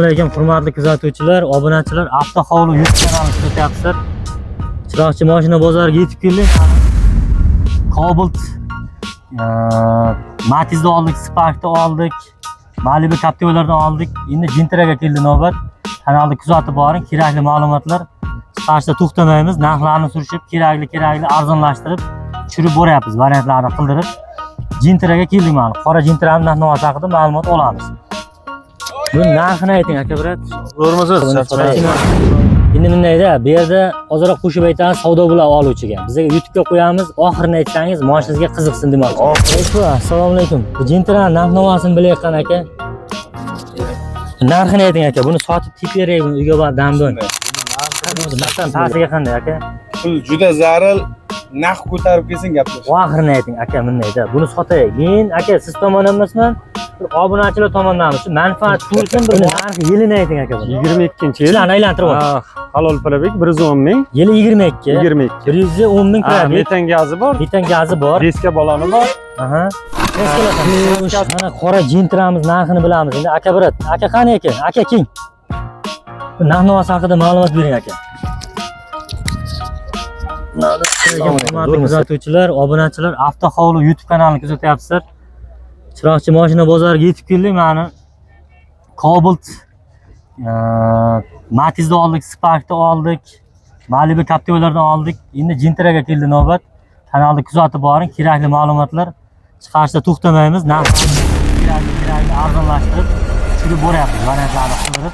Alaykum hurmatli kuzatuvchilar, obunachilar, Avtohovli YouTube kanalini kuzatyapsizlar. Chiroqchi mashina bozoriga yetib keldik. Cobalt, Matizni oldik, Sparkni oldik, Malibu Captiva'lardan oldik. Endi Gentraga keldi navbat. Kanalni kuzatib boring, kerakli ma'lumotlar chiqarishda to'xtamaymiz. Narxlarni surishib, kerakli arzonlashtirib tushirib boryapmiz, variantlarni qildirib. Gentraga keldik mana. Qora Gentrani narx-navosi haqida ma'lumot olamiz. Buni narxini ayting aka, брат. Zo'rmisiz? Endi bundayda bu yerda ozroq qo'shib aytamiz savdo bilan oluvchiga. Bizga YouTube'ga qo'yamiz, oxirini aytsangiz moshinangizga qiziqsin demoqchi. Assalomu alaykum. Bu Gentrani narx-navosini bilayotgan aka. Narxini ayting aka, buni sotib teparak, buni uyga borib dam. Masalan, pastiga qanday aka? Pul juda zaril, narx ko'tarib kelsin, gaplash. Oxirini ayting aka, bundayda. Buni sotay. Men aka siz tomondan emasman, bir obunachilar tomondanmiz. Shu manfaat ko'rsin, bir narxi yilini ayting aka buni. 22-yil. Sizlarni aylantirib oling. Ha, halol пробег 110 ming. Yili 22. 22. 110 ming Ha, пробег. Metan gazi bor. Metan gazi bor. Diska baloni bor. Aha. Mana qora Gentramiz narxini bilamiz. Endi aka, брат, aka qani ekan? Aka king. Narx-navosi haqida ma'lumot bering aka. Hurmatli kuzatuvchilar, obunachilar, Avtohovli YouTube kanalini kuzatyapsizlar. Chiroqchi mashina bozoriga yetib keldik. Mana Cobalt, Matizni oldik, Sparkni oldik, Malibu Captiva'lardan oldik. Endi Gentraga keldi navbat. Kanalni kuzatib boring, kerakli ma'lumotlar chiqarishda to'xtamaymiz. Narxlarni kerakli arzonlashtirib tushirib boryapmiz, variantlarni qildirib.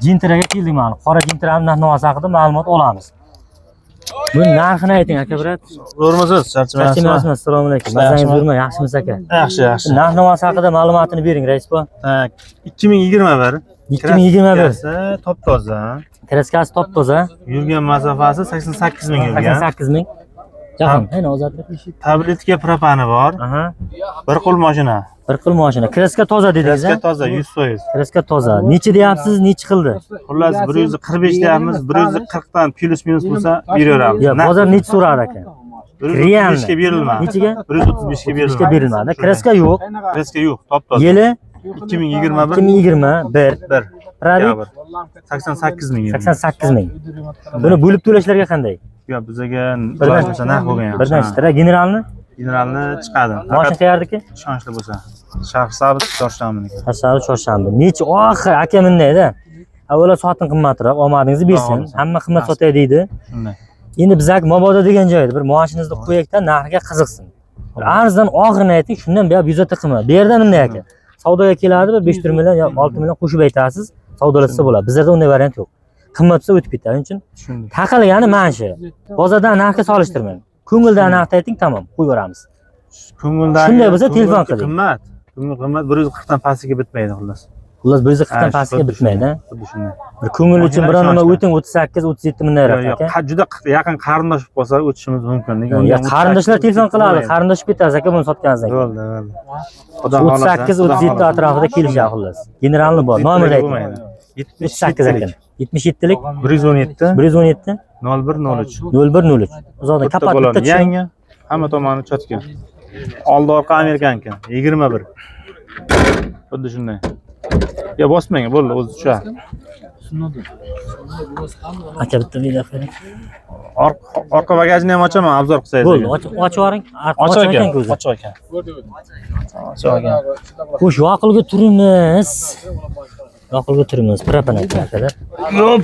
Gentraga keldik mana. Qora Gentrani narx-navosi haqida ma'lumot olamiz. Buni narxini ayting aka, брат. Zo'rmisiz? Charchamayapsizmi? Charchamayapsizmi? Assalomu alaykum. Mazangiz zo'rmi? Yaxshimisiz aka? Yaxshi, yaxshi. Narx-navosi haqida ma'lumotini bering, rais buva. Так, 2021. 2021. Kraskasi top-toza. Kraskasi top-toza. Yurgan masofasi 88 ming yurgan. 88 ming. Jahon, ayni ozodlik. Tabletka propani bor. Aha. Bir qo'l mashina. Bir xil mashina. Kraska toza dedingiz, Kraska a? toza 100%. Kraska toza. Necha deyapsiz, necha qildi? Xullas, 145 deyapmiz, 140 dan плюс минус bo'lsa beraveramiz. Yo'q, bozor necha so'radi aka? 135 ga berilmadi. Nechaga? 135 ga 35 ga berilmadi. Berilmadi. Kraska yo'q. Kraska yo'q, top-toza. Yili 2021. 2021. 1. Пробег Oktyabr. 88 ming. 88 ming. Buni bo'lib to'lashlarga qanday? Yo'q, bizaga Birdan bo'lsa narx bo'lgan yaxshi. Birdan ishtira generalni Generalni chiqadi. mashina qayerdiki? Ishonchli bo'lsa. Shahrisabz, Chorshanbaniki. Tasavvur Chorshanba. Necha oxir aka bundayda. Avvalo sotin qimmatroq, omadingizni bersin. Xudo xohlasa. Hamma qimmat sotay deydi. Shunday. Endi bizak mabodo degan joyda bir moshinangizni qo'yakda narxiga qiziqsin. Bir arzon oxirini ayting, shundan buyoq yuzata qilma. Bu yerda bunday aka. Savdoga keladi, bir 5 million yo 6 million qo'shib aytasiz, savdolashsa bo'ladi. Bizlarda unday variant yo'q. Qimmat bo'lsa o'tib ketadi. Shuning uchun Tushundik. taqalgani mana shu. Bozordan narxga solishtirmang. Ko'ngildan narxni ayting, tamom, qo'yib yuboramiz. Ko'ngildagi Shunday bo'lsa ko'ngil telefon qiling. Qimmat. Ko'ngil qimmat, 140 dan pastiga bitmaydi xullas. Xullas, 140 dan Ha, pastiga xuddi bitmaydi. shunday, xuddi shunday. Bir ko'ngil uchun Mashina biron nima ishonchli. o'ting, 38, 37 mingdan Yo'q, yo'q, aka. Juda yaqin qarindosh bo'lib qolsa o'tishimiz mumkin. Lekin Ya undan qarindoshlar 38 telefon qiladi, bo'lmaydi. qarindosh ketasiz aka buni sotganingizdan keyin. Bo'ldi, bo'ldi. Xudo xohlasa. 38, 37 atrofida kelishadi xullas. Generalni bor, nomerni ayting. 38 ekan. 77lik 117 117 01 03. 01 03. Uzoqdan Bitta kapat balon bitta tushing. yangi, hamma tomoni чётко. Oldi orqa amerikanka 21. Xuddi shunday. Ya bosmang, bo'ldi, o'zi tushadi. Aka, bitta video qiling. Orqa bagajini ham ochaman, обзор qilsangiz. Bo'ldi, ochib yuboring. Ochiq Ochiq ekan, ekan o'zi. Ochiq ekan. Ochiq ekan. Xo'sh, yoqilga turimiz. Yoqilga turimiz. Propan akalar. Yo'q.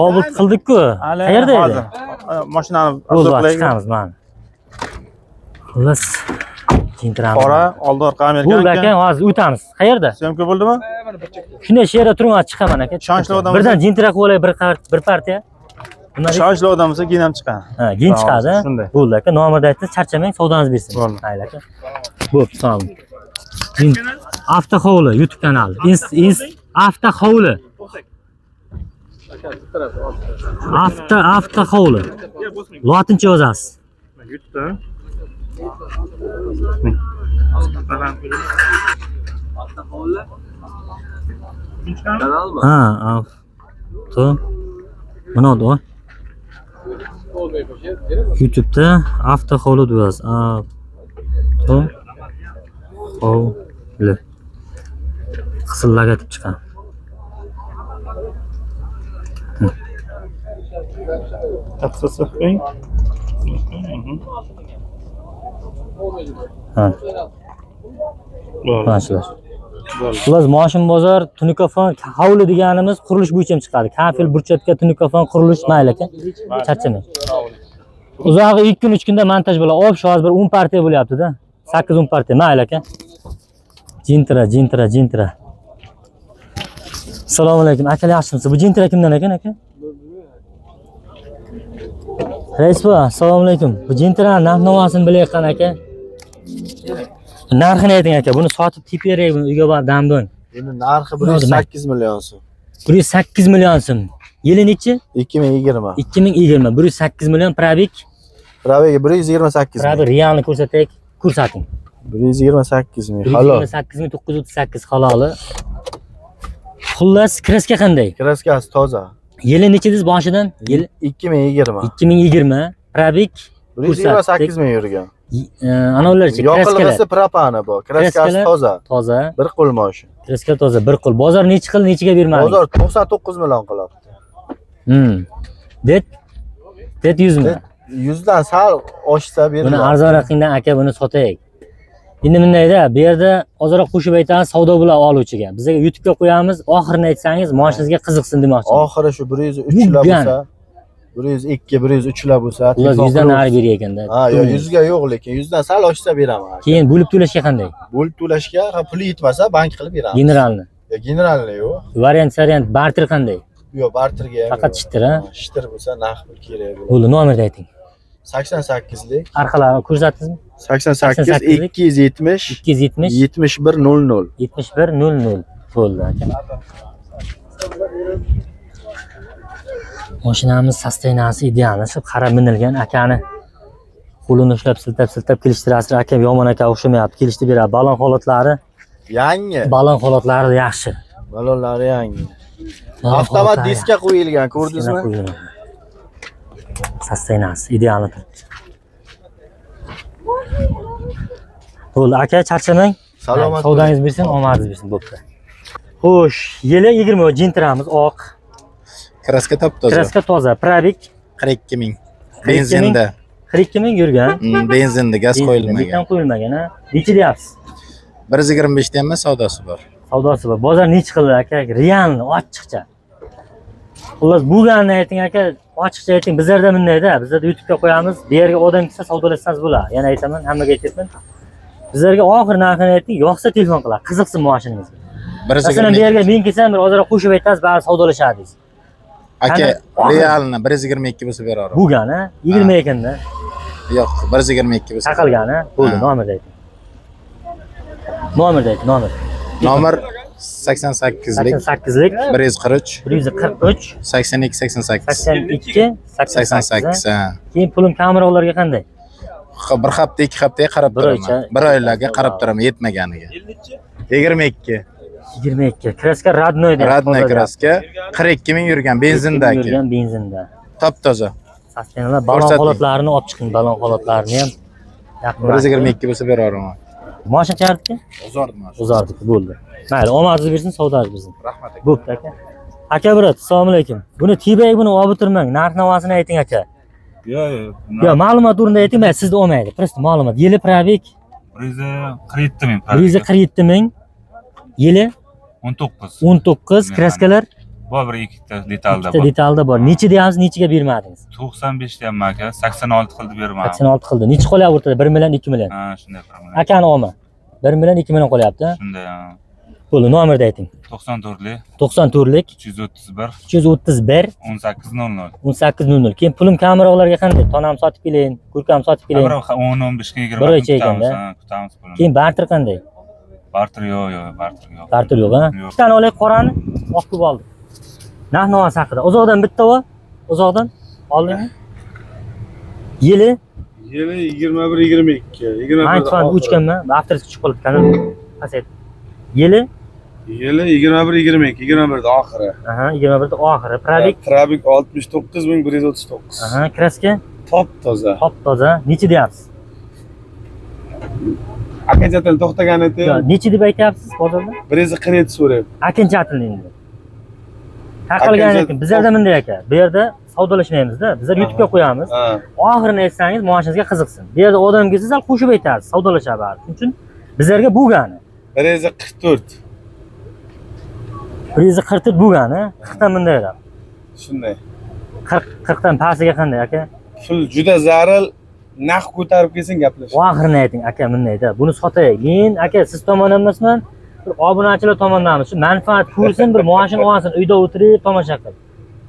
Qabul qildik-ku. Qayerda edi? Hozir. Mashinani Bo'ldi, обзор qilaylik. chiqamiz mana. Xullas, Gentramiz. Qora, oldi orqa Bo'ldi aka, amerikanka. Hozir o'tamiz. Qayerda? Съёмка bo'ldimi? Shunday shu yerda turing, hozir chiqaman aka. Ishonchli odam Birdan Gentra qilib olay bir partiya. Nima deydi? Ishonchli odam bo'lsa keyin ham chiqadi. Ha, keyin chiqadi. Shunday. Bo'ldi aka, nomerni aytdingiz, charchamang, savdongiz bersin. Bo'ldi. Mayli aka. Bo'pti, sog' bo'ling. Avtohovli YouTube kanali. Inst, inst, Avtohovli. Avtohovli. Lotincha yozasiz. YouTube'da. Ha, avto. Mana bu. YouTube'da Avtohovli deb yozasiz. Avto Hovli. Qisillatib chiqadi. Taqsisi qo'ying. Ha, Bo'ldi. mana shular. Bo'ldi. Xullas, Moshin bozor, Tunikofon, hovli deganimiz qurilish bo'yicha ham chiqadi. Kafel, burchatga, Tunikofon, qurilish, mayli aka. Charchamang. Uzog'i 2 kun, 3 kunda montaj bo'ladi. Ob shu hozir bir 10 partiya bo'lyapti-da. 8-10 partiya, mayli aka. Jintra, Jintra, Jintra. Assalomu alaykum. Akalar yaxshimisiz? Bu Jintra kimdan ekan aka? Rais buva, assalomu alaykum. Bu Jintra narx-navosini bilayotgan aka. Narxini ayting aka. Buni sotib tepib beray, buni uyga borib damdon. Endi narxi 108 million so'm. 108 million so'm. Yili nechi? 2020. 2020. 108 million probik. Probegi 128 Probik ming. realni ko'rsataylik, ko'rsating. 128 ming halol. 128 938 haloli. Xullas, kraska qanday? Kraskasi toza. Yili nechi dedingiz boshidan? Yili 2020. 2020. Probik 128 ming yurgan. Ana ularchi kraskalar Yoqilg'isi propani bor. Kraskasi Kraskalar- toza. toza, Bir qo'l moshin. kraska toza, bir qo'l. Bozor nechi qil, nechiga bermadingiz? Bozor 99 million qilyapti. Det det 100 mi? Det 100 dan sal oshsa Buni beriladi. arzonroqingdan aka buni sotaylik. Endi bundayda bu yerda ozroq qo'shib aytamiz savdo bilan oluvchiga. Bizga YouTube'ga qo'yamiz, oxirini aytsangiz moshinangizga qiziqsin demoqchiman. Oxiri shu 103 lar Yurgan. bo'lsa, 102, 103 lar bo'lsa, Xullas telefon 100 dan qilib- nari berar ekanda. Ha, yo'q, 100 ga yo'q, lekin 100 dan sal oshsa beraman. aka. Keyin bo'lib to'lashga qanday? Bo'lib to'lashga ha, puli yetmasa bank qilib beramiz. Generalni. Ya, generalni yo'q. Variant variant barter qanday? Yo'q, barterga ham. Faqat yo'q. shittir, ha? Ha, Shittir bo'lsa narx pul kerak bo'ladi. Bo'ldi, nomerni ayting. 88lik Orqalarini ko'rsatdingizmi? 88 88 270 270 71 00. 71 00 bo'ldi aka. Mashinamiz sostoyaniyasi ideal. Shu qarab minilgan akani qo'lini ushlab siltab siltab kelishtirasiz. Akam yomon aka o'xshamayapti, kelishtirib beradi. Balon holatlari, Yangi. balon holatlari yaxshi. Balonlari yangi. Balon Avtomat holatlari diska qo'yilgan, yaxshi. ko'rdingizmi? Sostoyaniyasi ideal turibdi. Bo'ldi aka, charchamang. Salomat. Savdangiz bersin, omadingiz bersin, bo'pti. Xo'sh, yili 20 jintiramiz oq. Kraska top toza. Kraska toza, probik 42 ming. 42 ming. Benzinda. 42 ming yurgan. Benzinda gaz Metan qo'yilmagan. qo'yilmagan, ha. Necha deyapsiz? 125 ta emas savdosi bor. Savdosi bor. Bozor necha qildi aka? Realni, ochiqcha. Xullas, bo'lganini ayting aka, ochiqcha ayting. Bizlarda bundayda, bizlarda YouTube'ga qo'yamiz. Bu yerga odam kelsa savdolassangiz bo'ladi. Yana aytaman, hammaga aytyapman. Bizlarga oxir narxini ayting, yoqsa telefon qiladi. Qiziqsin mashinangizga. Masalan, bu yerga men kelsam bir ozroq qo'shib aytasiz, baribir savdolashadi deysiz. Aka, Qani, oxiri. realni 122 bo'lsa beraveraman. Bo'lgan, ha? 20 ekanda. Yo'q, 122 bo'lsa. Taqilgan, ha? Bo'ldi, Ha. nomerni ayting. Nomerni ayting, nomer. Nomer 88lik 88lik 143 143 82 88 82 88. 88. Ha. Keyin pulim kamroqlarga qanday? Bir hafta, ikki haftaga qarab Bir oycha. turaman. Bir oylarga qarab turaman yetmaganiga. 22. 22. Kraska родной deyapti. Radnoy toza kraska 42 ming yurgan deyapti. benzinda aka. Yurgan benzinda. Top toza. Sostenalar balon Ko'rsating. holatlarini olib chiqing, balon holatlarini ham yaqin. 122 bo'lsa beraveraman. Mashina qayerdiki? O'zordim. O'zardiki bo'ldi. Mayli, omadingiz bersin, savdoyingiz bersin. Rahmat aka. Bo'pti aka. Aka brat, assalomu alaykum. Buni tebay buni olib o'tirmang, narx navosini ayting aka. Yo'q, yo'q. Yo, ma'lumot o'rnida ayting, mayli, sizda olmaydi. Просто ma'lumot. Yili probik 147 ming. 147 ming. Yili 19. 19, kraskalar Bor bir ikkita detalda ikkita bor. detalda bor. Necha deyapsiz, nechaga bermadingiz? 95 deyapman aka, 86 qildi bermadim. 86 qildi. Necha qolyapti o'rtada? 1 million, 2 million. Ha, shunday qilaman. Akani olma. 1 million, 2 million qolyapti. ha? Shunday. ha. Bo'ldi, nomerni ayting. 94lik 94lik 331 331 1800. 1800. Keyin pulim kamroqlarga qanday? Tonam sotib kelayin, kurkam sotib Bir kelayin. 10 15 ga 20 Bir oycha kutamiz, ekanda. ha, kutamiz pulini. Keyin barter qanday? Barter yo'q, yo'q, barter yo'q. Barter yo'q, ha? Yo'q. Ikkitani olaylik qorani, oq ko'p oldik. Narx navosi haqida. Uzoqdan bitta bor. Uzoqdan oldingmi? Yili Yili 21 22. 21 Man tuxan uchganman, avtorga tushib qolibdi kanal. Pasayt. Yili Yili 21 22 21 da oxiri. aha, 21 da oxiri. Probik Probik 69139. aha, kraska Top toza. top toza. Necha deyapsiz? Окончательно to'xtagan edi. Necha deb aytyapsiz bozorda? 147 so'rayapti. Окончательно endi. Taqalgan ekan. Bizlarda bunday aka. Bu yerda savdolashmaymizda. Bizlar YouTube'ga qo'yamiz. Ha. Oxirini aytsangiz moshinangizga qiziqsin. Bu yerda odam kelsa sal qo'shib aytasiz, savdolashadi baribir. Shuning uchun bizlarga bo'lgani. 144. 144 bo'lgani, 40 dan bundayroq. Shunday. 40 40 dan pastiga qanday aka? Pul juda zaril, narx ko'tarib kelsin gaplashamiz. Oxirini ayting aka bundayda. Buni sotay. Men aka siz tomondan emasman, bir obunachilar tomondanmiz. Shu manfaat ko'rsin, bir moshin olsin, uyda o'tirib tomosha qilib.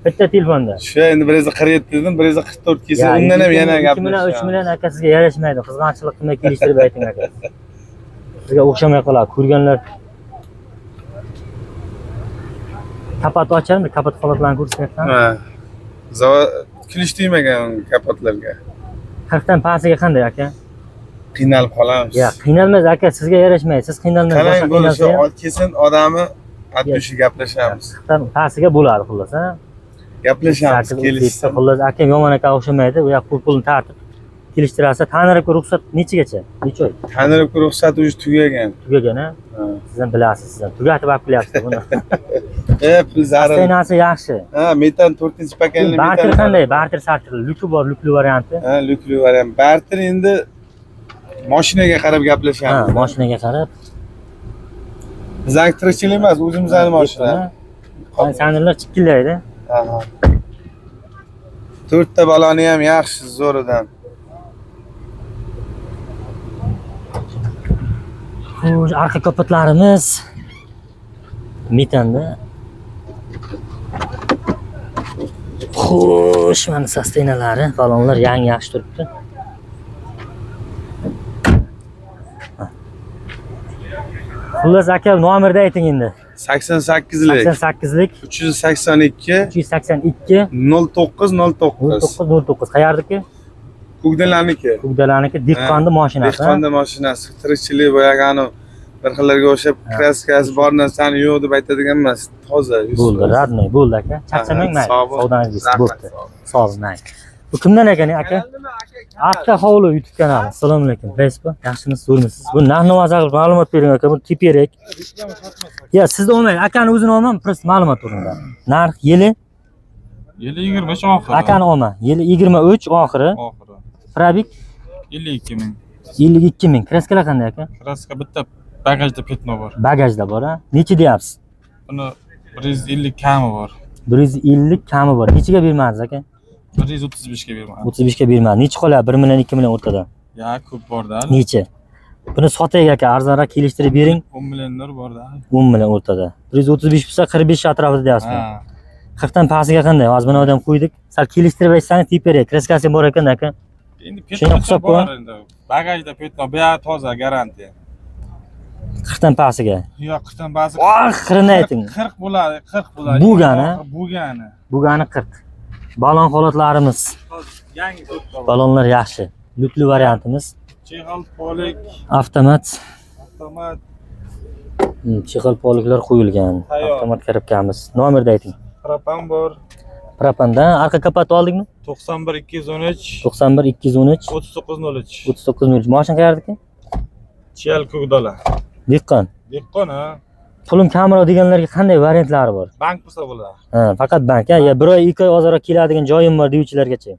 Bitta telefonda. Shu endi 147 dedim, 144 kelsa undan ham yana 2 million, 3 gaplashamiz. million aka sizga yarashmaydi. Qizg'anchilik qilmay kelishtirib ayting aka. Sizga o'xshamay qoladi. Ko'rganlar kapat ocharmi? Kapat holatlarini ko'rsatyapman. Ha. Zavod kulish tegmagan kapotlarga. 40 dan pastiga qanday aka? Qiynalib qolamiz. Ya, qiynalmaysiz aka, sizga yarashmaydi. Siz qiynalmaysiz. Qarang, Boshqa bo'ldi shu qiynalsa ham kelsin odami от gaplashamiz. 40 dan pastiga bo'ladi xullas, ha? Gaplashamiz, Sakkiz, kelishsin. yetti, xullas akam yomon aka o'xshamaydi. U yoq pulni tartib kelishtirasa, tanirovka ruxsat nechagacha? Necha oy? Tanirovka ruxsati уже tugagan. Tugagan, ha? Ha. Siz ham bilasiz, siz ham tugatib olib kelyapsiz buni. Pul zaril. Astaynasi yaxshi. Ha, metan 4-pokoleniya Barter metan. qanday? Barter sartir. Lyuki bor, lyukli varianti. Ha, lyukli variant. Barter endi mashinaga qarab Ha, gaplashamiz. mashinaga qarab. Bizning tirikchilik emas, o'zimizning mashina. Konditsionerlar chikillaydi. Aha. To'rtta baloni ham yaxshi, zo'ridan. Xo'sh, arqa kapotlarimiz metanda. Xo'sh, mana sostenalari, balonlar yangi yaxshi turibdi. Xullas aka, nomerni ayting endi. 88lik 88lik 382 382 09 09. 09 09. Qayerdiki? Ko'kdalaniki. Ko'kdalaniki, dehqonni mashinasi. Dehqonda mashinasi, tirikchilik boyagi anavi bir xillarga o'xshab kraskasi bor narsani yo'q deb aytadigan emas, toza. Bo'ldi, родной, bo'ldi aka. Charchamang mayli. Sog' bo'l. Savdangiz bersin, Rahmat, bo'pti. Sog' mayli. Bu kimdan ekan aka? Avto hovli YouTube kanali. Assalomu alaykum. Facebook, yaxshimisiz, zo'rmisiz? Bu narx-navosi haqida ma'lumot bering aka. Bu teperak. Ya sizni olmang, akani o'zini olmam, просто ma'lumot o'rnida. Narx yili Yili 23 oxiri. akani olma. Yili 23 oxiri. Oxiri. Probik 52 ming. 52 ming. Kraskalar qanday aka? Kraska bitta bagajda petno bor. Bagajda bor, ha? Necha deyapsiz? Buni 150 kami bor. 150 kami bor. Nechaga bermadingiz aka? 135 ga bermadi. 35 ga bermadi. Necha qoladi? 1 million, 2 million o'rtada. Ya ko'p borda. Necha? Buni sotaylik aka, arzonroq kelishtirib bering. 10 millionlar borda. 10 million o'rtada. 135 bo'lsa 45 atrofida deyapsizmi? Ha. 40 dan pastiga qanday? Hozir buni odam qo'ydik. Sal kelishtirib aytsangiz teparak. Kraskasi bor ekan aka. Endi Shuni petno hisob bor qo'ying. endi. Bagajda petno, bu yoq toza garantiya. 40 dan pastiga. Yo'q, 40 dan ba'zi Oxirini ayting. 40 bo'ladi, 40 bo'ladi. Bo'lgani? Oxiri Bo'lgani. Bo'lgani 40. Balon holatlarimiz. Yangi to'rtta bor. Balonlar yaxshi. Lyukli variantimiz. Chexal polik, Avtomat. avtomat Chexal poliklar qo'yilgan. Tayyor. Avtomat korobkamiz. Nomerni ayting. propan bor. Propandan arqa kapotni oldingmi? 91 213 91 213 39 03. 39 03. Mashina qayerdiki? Chiyal Ko'kdala. Dehqon. Dehqon ha. Pulim kamroq deganlarga qanday variantlari bor? Bank bo'lsa bo'ladi. Ha, faqat bank, ha? Ya bir oy, 2 oy ozroq keladigan joyim bor deyuvchilargacha.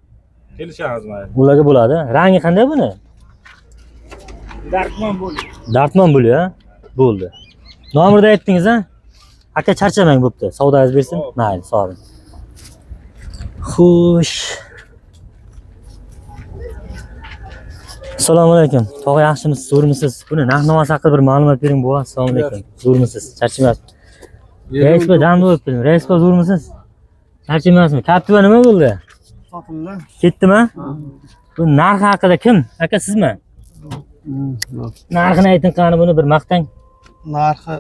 Kelishamiz mayli. Ularga bo'ladi. Rangi qanday buni? Dartmon bo'ldi. Dartmon bo'ldi, ha? Bo'ldi. Nomerni aytdingiz, ha? Aka charchamang bo'pti. Savdoyingiz bersin. Xo'p. Mayli, sog' bo'ling. Xo'sh. Assalomu alaykum. Tog'a yaxshimisiz, zo'rmisiz? Buni narx-navosi haqida bir ma'lumot bering, buva. Assalomu alaykum. Zo'rmisiz? Charchamayapsiz? Rais boy damda bo'lib. Rais boy zo'rmisiz? Charchamayapsizmi? Captiva nima bo'ldi? Sotildi. Ketdimi? Bu narxi haqida kim? Aka sizmi? Narxini ayting qani buni bir maqtang. Narxi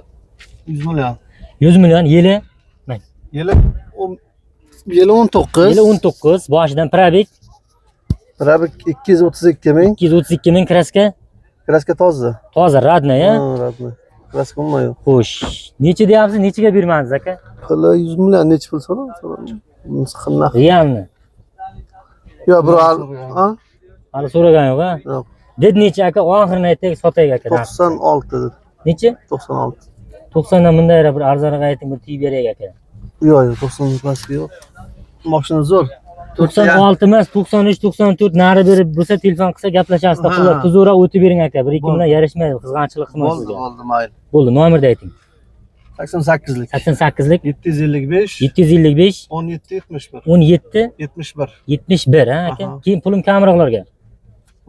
100 million. 100 million yili, Yili yili 19. yili 19, boshidan probik Probik 232 ming. 232 ming kraska Kraska toza. toza, родной, a? Ha, родной. Kraska umuman yo'q. Xo'sh, necha deyapsiz, nechaga bermadingiz aka? Puli 100 million necha pul so'rab? Narx. Realni. Yo'q, bir ha? Hali so'ragan yo'q, ha? Yo'q. Ded necha aka, oxirini aytaylik, sotaylik aka. 96 dedi. Necha? 96. 90 dan bundayroq bir arzonroq ayting, bir tiyib beraylik aka. Yo'q, yo'q, 90 pastga yo'q. Mashina zo'r. 96 emas, 93, 94 nari berib bo'lsa telefon qilsa gaplashasiz. Ha. Pullar tuzukroq o'tib bering aka. Bir ikki Bo'ldi. bilan yarashmaydi, qizg'anchilik qilmang Bo'ldi, sizga. bo'ldi, mayli. Bo'ldi, nomerni ayting. 88lik. 88lik 755 755 17 71. 17 71. 71 ha aka. Aha. Keyin pulim kamroqlarga.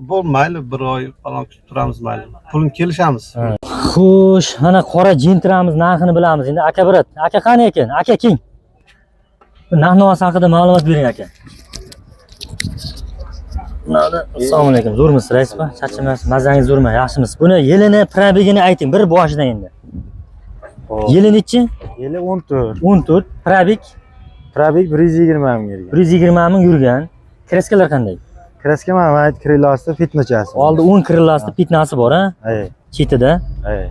Bo'ldi, mayli, bir oy falon kutib turamiz, mayli. Pulni kelishamiz. Ha. Xo'sh, mana qora jentramiz narxini bilamiz endi. Aka birat, aka qani ekan? Aka king. Narx navosi haqida ma'lumot bering aka. Assalomu alaykum. Zo'rmisiz, rais opa? Charchamaysiz, mazangiz zo'rmi? Yaxshimisiz? Buni yilini, probegini ayting bir boshidan endi. Yili nechi? Yili 14. 14, probeg Probeg 120 ming yurgan. 120 ming yurgan. Kreskalar qanday? Kraska mana mana krilosida fitnachasi. Oldi 10 krillasida pitnasi bor, ha? Ay, Chetida. ay.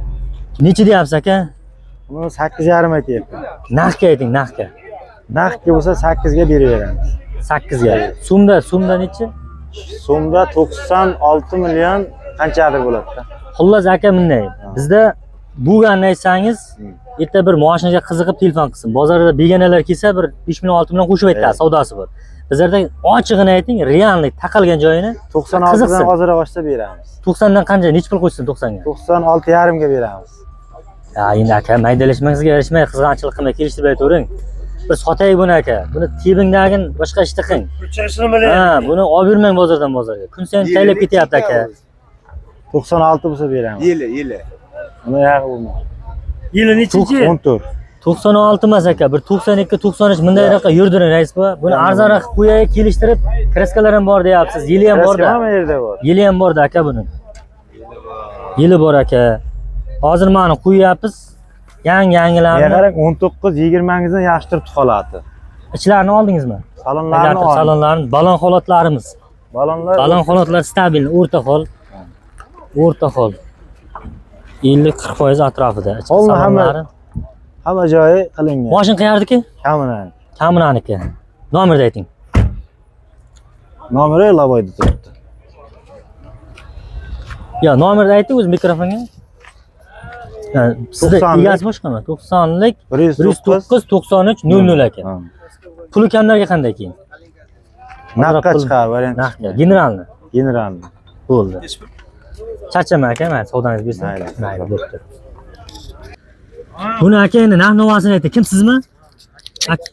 Necha deyapsiz aka? Uni 8,5 aytyapman. Narxga ayting, narxga. Naqdga bo'lsa 8 ga beraveramiz. 8 ga. So'mda, so'mda nechi? So'mda 96 million qanchadir bo'ladi-da. Xullas aka bunday. Bizda bo'lganini aytsangiz, erta bir moshinaga qiziqib telefon qilsin. Bozorda begonalar kelsa bir 5 million 6 million qo'shib aytadi, savdosi bor. Bizlarda ochig'ini ayting, reallik taqalgan joyini 96 dan Qiziqsin. ozroq oshsa beramiz. 90 dan qancha, necha pul qo'shsin 90 ga? 96,5 ga beramiz. Ya endi aka, maydalashmang, sizga yarashmay, qizg'anchilik qilmay, kelishtirib aytavering. Bir sotaylik buni aka. Buni tebingdagin boshqa ishni qiling. Ha, buni olib yurmang bozordan bozorga. Kun sayin taylab ketyapti aka. 96 bo'lsa beramiz. Yili, yili. Uni yog'i bo'lmaydi. Yili nechinchi? 14. 96 emas aka, bir 92, 93 bundayroqqa yurdiring rais buva. Buni arzonroq qilib qo'yaylik, kelishtirib, kraskalar ham bor deyapsiz, yili ham Kraska borda. hamma yerda bor. Yili ham borda aka buning. Yili bor aka. Hozir mana qo'yyapmiz. Yangi Menga yangilarni. qarang 19 20 yaxshi turibdi holati. Ichlarni oldingizmi? Salonlarni Aylantirib ol. salonlarni, balon holatlarimiz. Balonlar Balon holatlar stabil, o'rta hol. O'rta hol. 50-40% atrofida. Ichki Holni hamma- salonlari. hamma joyi qilingan. Moshin qayerdiki? Kaminani. Kaminaniki. Nomerni ayting. Nomeri Lavoyda turibdi. Yo, nomerni ayting o'zi mikrofonga. Ha, sizda 90lik. egasi boshqami? 90lik 109 109 93 00 aka. Ha. Puli kamlarga qanday keyin? Naqqa Pul- chiqar variant. Naqdga, generalni. Generalni. Bo'ldi. Charchama aka, mayli, savdangiz bersin. Mayli. Mayli, bo'pti. Buni aka endi narx navosini ayting. Kim sizmi?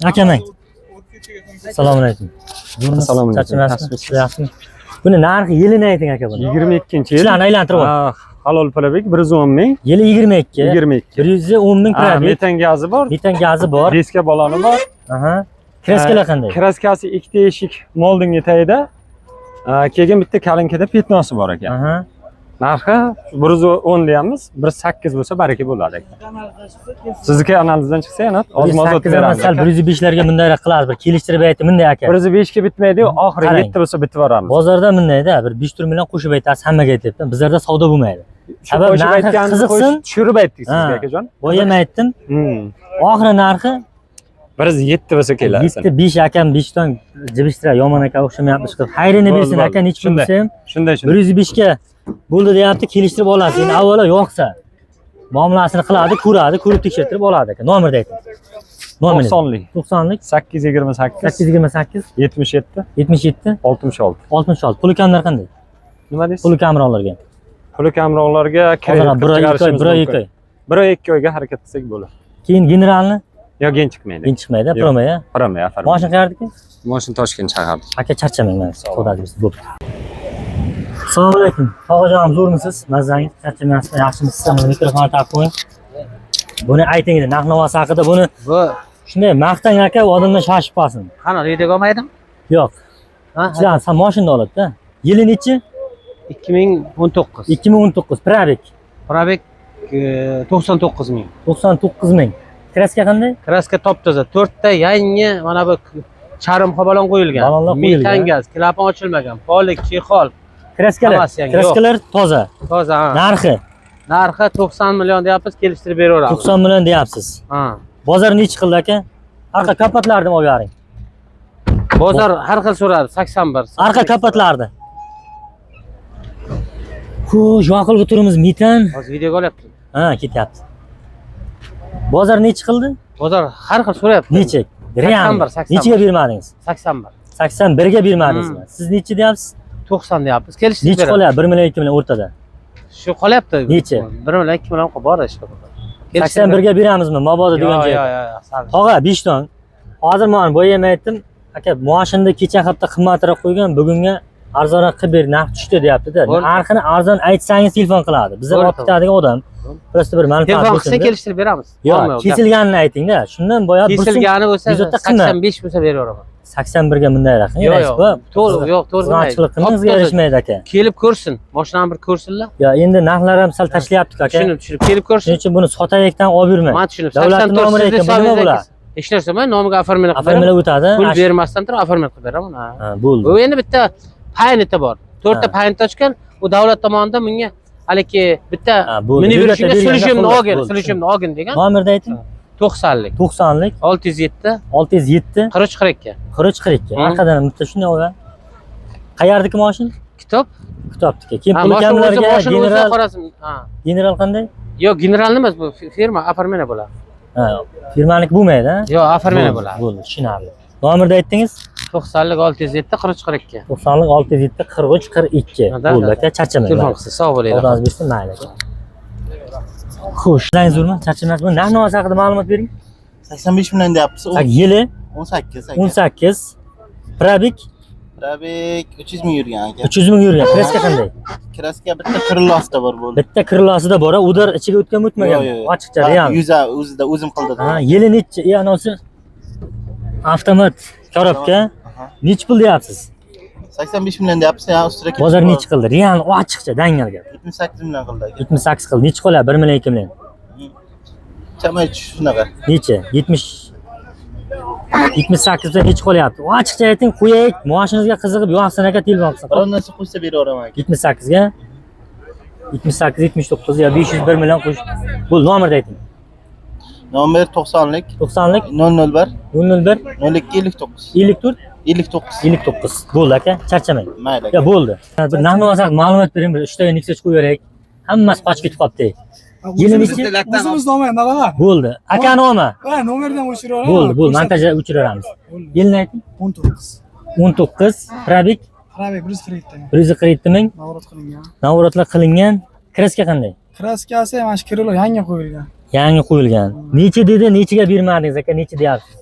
Akamang. Assalomu alaykum. Assalomu alaykum. Charchamasmi? Yaxshimi? Buni narxi yilini ayting aka buni. 22 yil. Ishlarni aylantirib ol. Ha, halol probeg 110 ming. Yili 22. 22. 110 ming Ha, probeg. metan gazi bor. Metan gazi bor. Diska baloni bor. Aha. Kreskalar qanday? Kraskasi ikkita eshik moldingi tagida. Ha, keyin bitta kalinkada petnosi bor ekan. Aha. Narxi 110 deyamiz, 1.8 bo'lsa baraka bo'ladi ekan. Sizniki analizdan chiqsa yana ozma-oz o'tib 108 emas, beramiz. sal 105 larga bundayroq qilamiz. Bir kelishtirib ayting, bunday aka. 105 ga bitmaydi, oxiri Qarang. 7 bo'lsa bitib yuboramiz. Bozorda bundayda bir 5 million qo'shib aytasiz, hammaga aytyapti. Bizlarda savdo bo'lmaydi. Shu Sabab qo'shib narxi aytganimizni qiziqsin. qo'shib tushirib aytdik sizga Ha. akajon. Boya ham aytdim. Oxiri narxi 107 bo'lsa keladi. 7 5 akam 5 ton jibishtira yomon aka o'xshamayapmiz qilib. Xayrini Bo'ldi, bersin bo'ldi. aka, necha pul Shunday. bo'lsa ham Shunday shunday. 105 ga bo'ldi deyapti, kelishtirib olasiz. Endi avvalo yoqsa muomalasini qiladi, ko'radi, ko'rib tekshirtirib oladi aka. Nomerni ayting. Nomerni. 90lik. 90lik 828 828 77 77 66. 66. Puli kamlar qanday? Nima deysiz? Puli kamroqlarga. Puli kamroqlarga Hozir kredit bir oy, ikki oy, chiqarishimiz bir oy, mumkin. ikki oy. Bir oy ikki oyga harakat qilsak bo'ladi. Keyin generalni Yo, gen chiqmaydi. keyin chiqmaydi, Yo'q. promo ya. Promo, ya, promo. Moshin qayerdiki? Moshin Toshkent shaharida. Aka charchamang mana savdosi bo'pti. Assalomu alaykum. Tog'ajonim zo'rmisiz? Mazangiz charchamayapsizmi? Yaxshimisiz? Mana mikrofonni taqib qo'ying. Buni ayting endi narx navosi haqida buni Bu shunday maqtang aka, odamlar shoshib qolsin. qani videoga olmaydimi? Yo'q. Ha? Sizlar sen moshinada oladi-da. Yili nechi? 2019. 2019 Probek Probeg 99 ming. 99 ming. Kraska qanday? Kraska top toza. To'rtta yangi mana bu charm balon qo'yilgan. Balonlar qo'yilgan. Metan gaz, klapan ochilmagan. Polik, chexol Kraskalar. Hammasi yangi, yo'q. Kraskalar toza. toza. Ha. Narxi Narxi 90 million deyapmiz, kelishtirib beraveramiz. 90 million deyapsiz. Ha. Bozor nechi qildi aka? Arqa kapotlarni olib bering. Bozor har xil so'radi, 81. Arqa kapotlarni. Xo'sh, yoqilg'i turimiz metan. Hozir videoga olyapti. Ha, ketyapti. Bozor nechi qildi? Bozor har xil so'rayapti. Necha? Real. 81, 81. Nechiga bermadingiz? 81. 81 ga bermadingizmi? Siz nechi deyapsiz? 90 deyapmiz. Kelishdik. Nechi qolyapti? 1 million 2 million o'rtada. Shu qolyapti. Necha? 1 million 2 million bor ish. 81 ga beramizmi? Mabodo degan Yo'q, joyga. yo'q, yo'q, sal. Tog'a 5 ton. Hozir men boya ham aytdim, aka, moshinni kecha hafta qimmatroq qo'ygan, bugunga arzonroq qilib ber, narx tushdi deyapti-da. Bo'ldi. Narxini arzon aytsangiz telefon qiladi. Bizlar Bo'ldi, olib ketadigan odam. Просто bir manfaat Telefon bo'lsin. qilsa kelishtirib beramiz. Yo'q, Olma, gap. kesilganini ayting-da. Shundan boya bir so'm Kesilgani bo'lsa yuzotda qimmat. 85 bo'lsa beraveraman. 81 ga bunday raqam. Yo'q, yo'q. To'g'ri, yo'q, to'g'ri. Qizg'anchilik qilmang, Top-toza. yarashmaydi aka. Kelib ko'rsin, mashinani bir ko'rsinlar. Yo, endi narxlar ham sal tashlayapti aka. Tushunib, tushunib, kelib ko'rsin. Shuning uchun buni sotaylikdan olib yurmang. Men tushunib, Davlatni 84 nomini sizni aytgan, bu nima hisobingizga bo'ladi? Hech narsa emas, nomiga оформление qilib Оформление beraman. o'tadi. Pul bermasdan turib оформление qilib beraman. Ha. Ha, bo'ldi. Bu endi bitta payniti bor. To'rtta Ha. paynit ochgan, u davlat tomonidan bunga haligi bitta Ha, bo'ldi. minib Davlatda yurishingga berganda sulishimni xullas, olgin, bo'ldi. sulishimni olgin degan. Nomerni ayting. 90lik, 90lik 607 607 43 42. 43 42. Hı. Arqadan ham bitta shunday olgan. Qayerdiki moshin? Kitob. Kitobniki. Keyin Ha, pul mashina o'zi, kamlarga mashina o'zi general Xorazm. Ha. general qanday? Yo'q, general emas bu firma, оформление bo'ladi. Ha, firmaniki bo'lmaydi, ha? Yo'q, оформление Bo'ldi, bo'ladi. Bo'ldi, tushunarli. Nomerni aytdingiz? 90lik 607 43 42. 90lik 607 43 42. Ha, da, Bo'ldi da, aka, charchamang. Telefon qilsa, sog' bo'linglar. Xudoingiz bersin, mayli aka. Xo'sh, ishlaringiz zo'rmi? Charchamaysiz. Bu narx navosi haqida ma'lumot bering. 85 million deyapmiz. Tak, yili 18 aka. 18. Probik Probek 300 ming yurgan aka. 300 ming yurgan. Kraska qanday? Kraska bitta krilosida bor bo'ldi. Bitta krilosida bor, udar ichiga o'tgan o'tmagan. Yo'q, yo'q. Ochiqcha real. Yuza o'zida o'zim qildirdim. Ha, yili nechi? E, anavsi avtomat korobka. Aha. Nechi pul deyapsiz? 85 million deyapmiz, ya ustida kelishib Bozor bor. nechi qildi? Real ochiqcha dangal gap. 78 million qildi aka. 78 qildi. Nechi qolyapti? 1 million 2 million. Chama shunaqa. Nechi? 70 78 da nechi qolyapti? Ochiqcha ayting, qo'yaylik. Moshinangizga qiziqib yoqsin aka telefon qilsin. Biror narsa qo'ysa beraveraman aka. 78 ga 78 79 yo 501 million qo'sh. Bo'ldi, nomerni ayting. Nomer 90lik 90lik 001 001 02 59 54 59. 59. Bo'ldi aka, charchamang. Mayli Ya aka. bo'ldi. Bir narx navosi haqida ma'lumot bering, bir 3 ta Nexia qo'yib beraylik. Hammasi qochib ketib qolibdi. Yili nechi? O'zimiz nomer nima? Bo'ldi. Aka nomi? Ha, nomerdan o'chiraveramiz. Bo'ldi, bo'ldi. Montajda o'chiraveramiz. Yilni ayting. 19. 19 Probik Probek 147 ming. 147 ming. Navrot qilingan. Navrotlar qilingan. Kraska qanday? Kraskasi mana shu krilo yangi qo'yilgan. Yangi qo'yilgan. Necha dedi, nechiga bermadingiz aka, necha deyapsiz?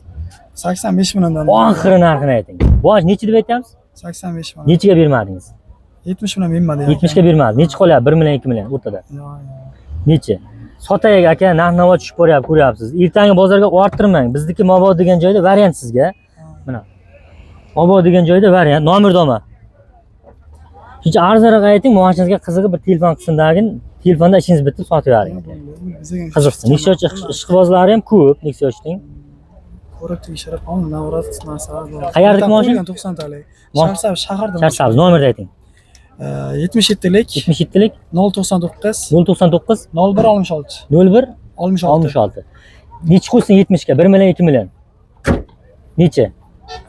85 milliondan. Oxiri narxini ayting. Bosh necha deb aytyapsiz? 85 million. Nechiga bermadingiz? 70 million bermadi. 70 ga bermadi. Necha qolyapti? 1 million, 2 million o'rtada. Necha? Sotaylik aka, narx-navo tushib boryapti, ko'ryapsiz. Ertangi bozorga orttirmang. Bizniki Mobod degan joyda variant sizga. Mana. Mobod degan joyda variant, nomer doma. Shuncha arzonroq ayting, moshinangizga qiziqib bir telefon qilsin dagin, telefonda ishingiz bitib sotib yuboring. Qiziqsin. Nexia ishqibozlari ham ko'p, Nexia 3ning. Ko'rib tekshirib, qonun navrot narsalar bor. Qayerdiki moshin? 90 talik. Sharsabz shaharda. Sharsabz, nomerni ayting. 77lik 77lik 099 099 01 66 01 66. 66. Necha qo'ysin 70 ga? 1 million, 2 million. Necha?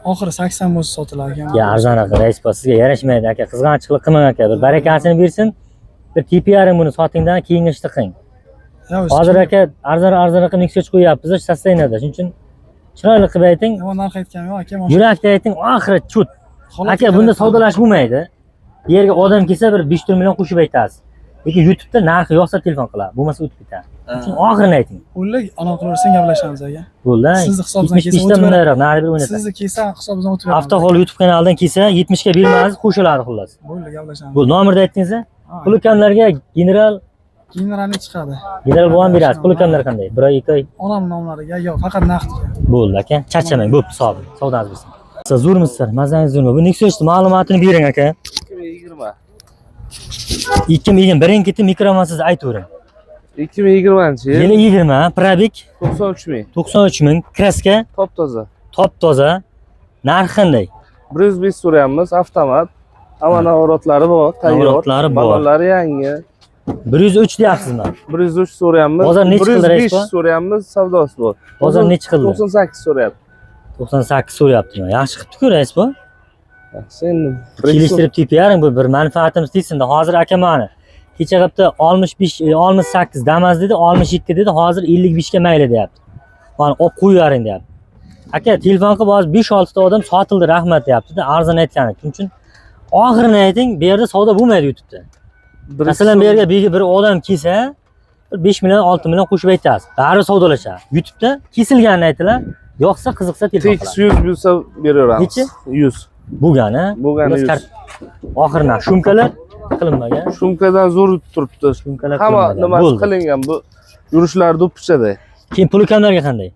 Oxiri 80 bo'lsa sotilar ekan. Ya arzonroq rais bu sizga yarashmaydi aka. Qizg'anchiqlik qilmang aka. Bir barakasini bersin. Bir TPR buni sotingdan keyingi ishni qiling. Ya o'zi Hozir aka arzon qilib Nexia qo'yyapmiz, sostoyaniyada. Shuning uchun chiroyli qilib ayting. Yomon narx aytganim yo'q aka. mashina- Yurakda ayting, oxiri chut. Holatga Aka bunda qarab- savdolash bo'lmaydi. Bu yerga odam kelsa bir 5-4 million qo'shib aytasiz. Lekin YouTube'da narxi yoqsa telefon qiladi, bo'lmasa o'tib ketadi. Shuning uchun oxirini ayting. O'llik ana qilaversan gaplashamiz aka. Bo'ldi. Sizni hisobingizdan kelsa 75 ta o'tib bundayroq nari bir o'ynatadi. Sizni kelsa hisobingizdan o'tib beramiz. Avtohol YouTube kanalidan kelsa 70 ga bermaysiz, qo'shiladi xullas. Bo'ldi, gaplashamiz. Bo'ldi, nomerni aytdingiz. Ha, Puli kamlarga general Generalni chiqadi. general bo'lgan berasiz. Puli kamlar qanday? Bir oy, 2 oy Onam nomlariga yo'q, faqat naqdga. bo'ldi aka. Charchamang, bo'pti, sog' bo'ling. Savdangiz bo'lsin. Siz zo'rmisizlar, mazangiz zo'rmi? Bu Nexia 3 ma'lumotini bering aka. 2020. 2020 biring ketdi mikrofon siz aytavering. 2020-yil Yili 20, probik 93 ming. 93 ming, kraska Top toza. top toza. Narxi qanday? 105 so'rayapmiz, avtomat. Hamma navrotlari bor, tayyor. Navrotlari bor. Balonlari yangi. 103 deyapsizmi? 103 so'rayapmiz. Bozor nechi qildi, rais 105 bu? so'rayapmiz, savdosi bor. Bozor nechi qildi? 98 so'rayapti. 98 so'rayaptimi? Yaxshi qilibdi-ku rais bu. Yaxshi, endi Kelishtirib tepayaring bu bir manfaatimiz tegsin-da. Hozir aka mani Kecha qilibdi 65, 68 Damas dedi, 62 dedi, hozir 55 ga mayli deyapti. Mana olib qo'yavering deyapti. Aka, telefon qilib hozir 5-6 ta odam sotildi, rahmat deyapti-da, arzon aytgani. Shuning uchun oxirini ayting, bu yerda savdo bo'lmaydi YouTube'da. Masalan, bu yerga bir odam kelsa, bir 5 million, 6 million qo'shib aytasiz. Baribir savdolashadi. YouTube'da kesilganini aytilar, yoqsa qiziqsa telefon Tekis qiladi. 100 bo'lsa beraveramiz. Nechi? 100. Bo'lgani, Bo'lgani Xullas, 100. Oxirini shumkalar qilinmagan. Shumkadan zo'r turibdi. Shumkalar Hamma qilinmagan. nimasi Bo'ldi. qilingan bu yurishlar do'ppichaday. Keyin puli kamlarga qanday?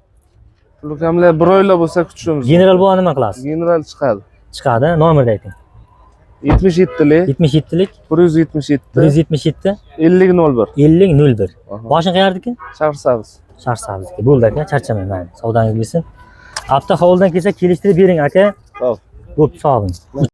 Lukamlar bir oyla bo'lsa kutishimiz. General bu nima qilasiz? General chiqadi. Chiqadi, nomerni ayting. 77lik 77lik 177 177 50 01. 50 01. Aha. Boshing qayerdiki? Shahrisabz. Shahrisabzniki. Bo'ldi aka, charchamang mayli. Savdangiz bo'lsin. Avto hovlidan kelsa kelishtirib bering aka. Xo'p. Bo'pti, sog' bo'ling.